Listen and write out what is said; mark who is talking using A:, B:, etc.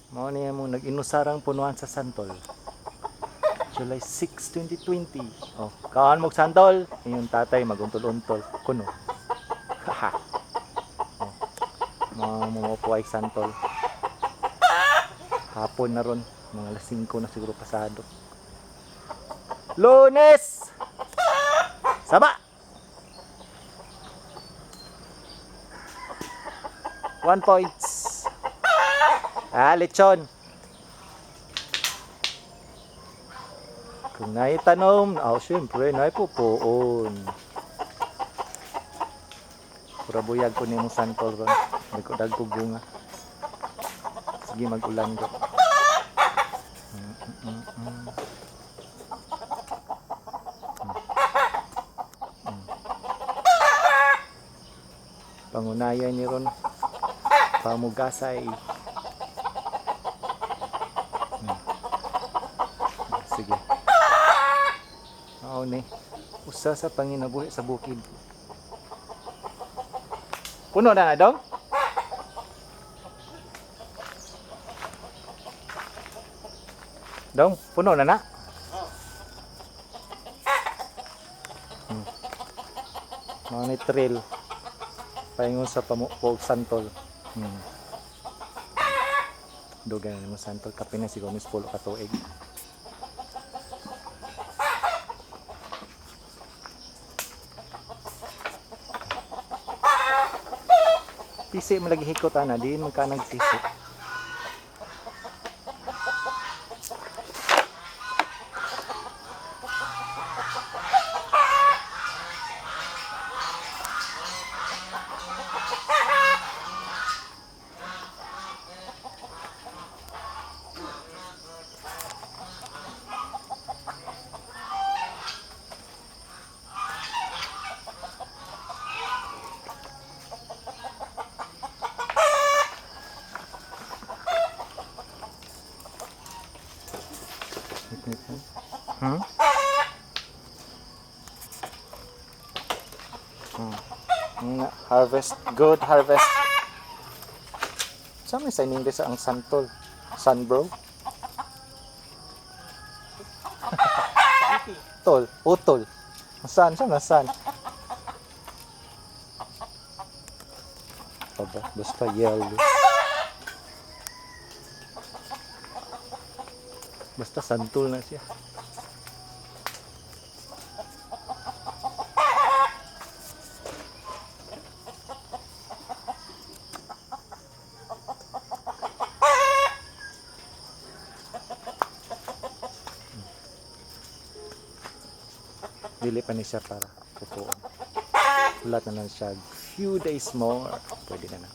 A: Mao niya mo nag-inusarang punuan sa santol. July 6, 2020. Oh, kaan mo santol. Inyong tatay maguntol-untol kuno. Haha. Oh. Mga mumukuha santol. Hapon na ron, mga alas 5 na siguro pasado. Lunes! Saba! 1 points. Ah, lechon. Kung naitanom, oh, syempre, naipupuon. Pura buyag ko nimo santol ron. Dagko bunga. Sige, mag-ulan ko. Pangunaya ni ron. Pamugasay. Sige. Oo ni. Usa sa panginabuhi sa bukid. Puno na na dong? Dong, puno na na? Mga ni trail. Paingon sa pamukpog santol. Dugay na mo santol. Kape na siguro mis 10 ka tuig. Pisi mo lagi hikot ana, di man ka nagpisi. Hmm? Nga, harvest, good harvest. Sa may sa English ang santol? Sun bro? Tol, utol. Sun, siya na sun. Aba, basta yellow. Basta santol na siya. Dili pa ni siya para pupuon. Hulat na lang siya. Few days more. Pwede na na.